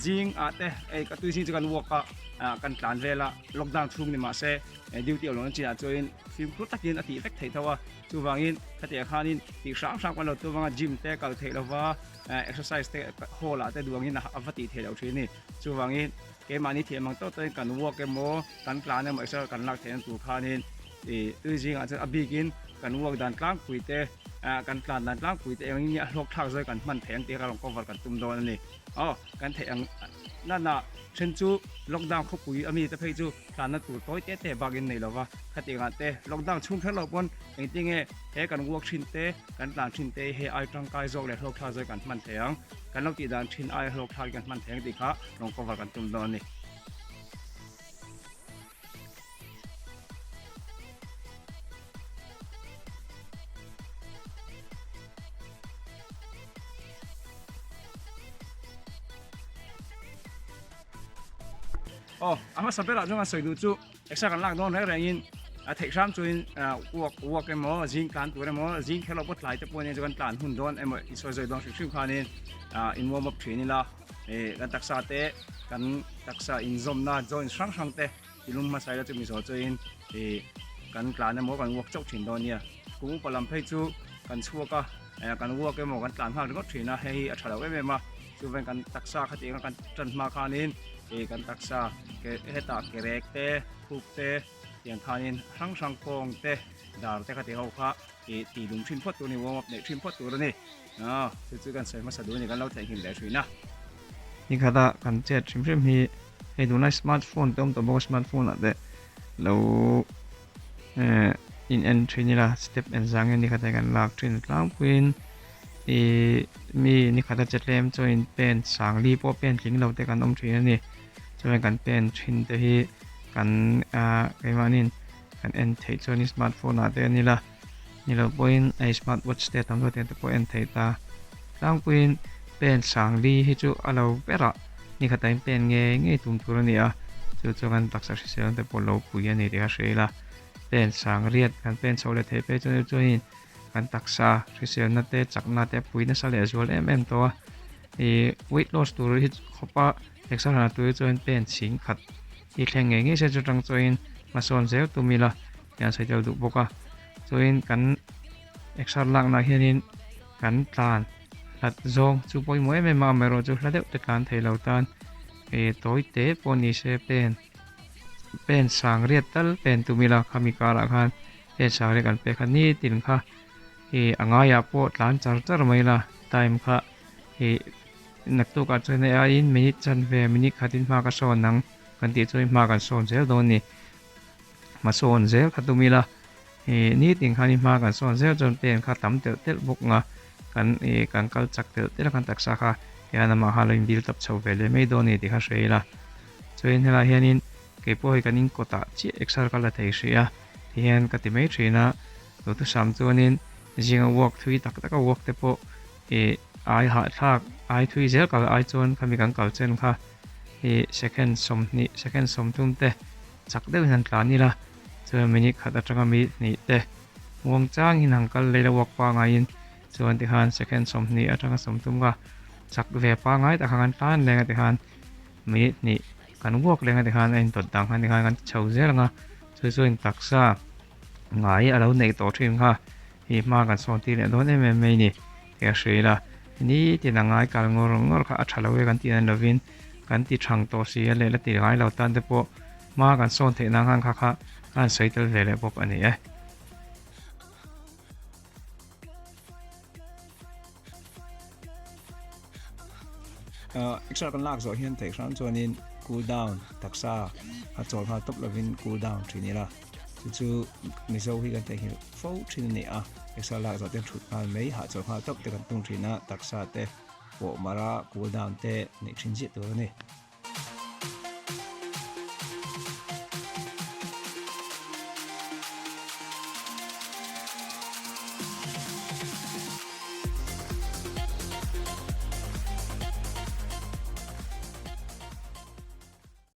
zing ah te hei ka tui zing chu kan walk a kan tlan vel a lockdown chhung ni mahse duty awm lohna chinah chuanin fimkhur takin a tih vek theih tho a chuvangin khatiang khanin tih hrang hrang kan lo tum anga gym te kal theih lova exercise te hall ah te duangin a va tih theih loh thin a ni chuvangin keimahni thiam ang tawk tawkin kan walk emaw kan tlan emaw exercise kan lak theihna tur khanin ih tui zingah chuan a bikin kan walk dan tlangpui te kan tlan dan tlangpui te engin nge a hlawk thlak zawk kan hman theih ang tih kha rawn cover kan tum dawn a ni. Aw kan theih ang nana then chu lockdown khawpui a mi te phei chu tlanna tur tawi te te bakin nei lova khatiangah te lockdown chhung kher loh pawn engtin nge he kan walk thin te kan tlan thin te hi ai tangkai zawk leh hlawk thlak zawk kan hman thei ang kan lo tih dan thin ai hlawk thlak kan hman thei ang tih kha rawn cover kan tum dawn a ni. Aw a hmasa berah chuan kan sawi duh chu exer kan lak dawn reng rengin a theih hram chuin walk walk emaw zing tlan tur emaw zing kher loh pawh tlai te pawh ania chu kan tlan hun dawn emaw insawi zawi dawn hrim hrim khanin in warm up thin ila. Ih kan taksa te kan taksa inzawmna joint hrang hrang te tilum hmasa ila chumi zawh chuin ih kan tlan emaw kan walk chauh thin dawn nia kum upa lam phei chu kan chhuak a eh kan walk emaw kan tlan nghal ringawt thin a hei hi a tha lo em em a chuvan kan taksa khatiang a kan tan hma khanin ih kan taksa ke hetah ke rek te khup te tiang khanin hrang hrang kawng te dar te khati ho kha ih tih lum thin phawt tur a ni warm up neih thin phawt tur a ni. Aw, chu chu kan sawi hmasa duh a ni, kan lo theihnghilh leh thin a. Nikhata kan chet hrim hrim hi hei tunlai smartphone te awm tawh bawk a, smartphone ah te lo eh in en thin ila step en zang hian nikhata kan lak thin tlangpuiin ih mi nikhata che tlem chuan pen sang li pawh pen tling lo te kan awm thin a ni chuan kan pen thin te hi kan ah keimahniin kan en theih chuan smartphone ah te a ni la. Ni lo pawhin a smart watch te tam zawk te pawh en theih ta. Tlangpuiin pen sang li hi chu a lo berah ni khat ah pen ngei ngei tum tur a ni a, chu chu kan taksa hrisel te pawh lo pui a ni tih kha hria ila. Pen sang riat kan pen chho leh theih phei chuan chuanin kan taksa hriselna te chakna te a pui nasa leh zual em em tawh a. Ih weight loss tur hi khawpa exer hna tur hi chuan pen chhing khat hi thleng ngei ngei se chu tang chuanin hmasawn zel tum ila. Hian sawi tel duh bawk a chuanin kan exer laknaah hianin kan tlan hlat zawng chu pawimawh em em a amaherawhchu hla deuh te tlan thei lo tan ih tawi te pawh ni se pen pen sang riat tal pen tum ila khami karah khan pen sang riat kan pek kha nitin kha ih a ngaiah pawh tlan char char mai la time kha ih naktukah chuan hei aiin minute chanve minute khatin hma ka sawn ang kan tih chuan hma kan sawn zel dawn a ni. Hmasawn zel kha tum ila, ih nitin khan i hma kan sawn zel chuan pen kha tam telh telh bawk nga, kan ih kan kal chak telh telh a kan taksa kha hian amah kha lo in build up chho ve leh mai dawn a ni tih kha hre ila. Chuan helaiah hianin kei pawh hei kan in kawtah chiah exer ka la thei hrih a, tihian ka ti mai thin a, duhthusam chuanin zinga walk thui tak taka walk te pawh ih ai hahthlak ai thui zel kal ai chuan khami kan kal chen kha ih second 20 second 30 te Chak deuhin han tlan ila, chuan minute khat atanga minute hnih te muang changin han kal leh ila walk pangaiin chuan tikhan second 20 atanga 30 kha chak ve pangai tak kha kan tlan leng a tikhan minute hnih kan walk leng a tikhan a intawt dang khan tikhan kan ti chho zel ang a, chu chuan taksa ngai a lo neih tawh thin kha hi hma kan sawn tir leh dawn em em mai ni tih a hria ila, nitin a ngai kal ngawr ngawr kha a tha lo e kan tih nan lovin. Kan ti thang tawh si a leh la ti ngai lo tan te pawh hma kan sawn theih nan khan kha kha a han sawi tel ve leh bawk a ni e. Exer kan lak zawh hian theih hram chuanin cool down taksa a chawl nghal tawp lovin cool down thin ila chu chu Mizo hi kan theihnghilh fo thin a ni a, exer lak zawh te thut nghal mai hahchawl nghal tawp te kan tum thin a taksa te. Pawh mara cool down te neih thin ziah tur a ni.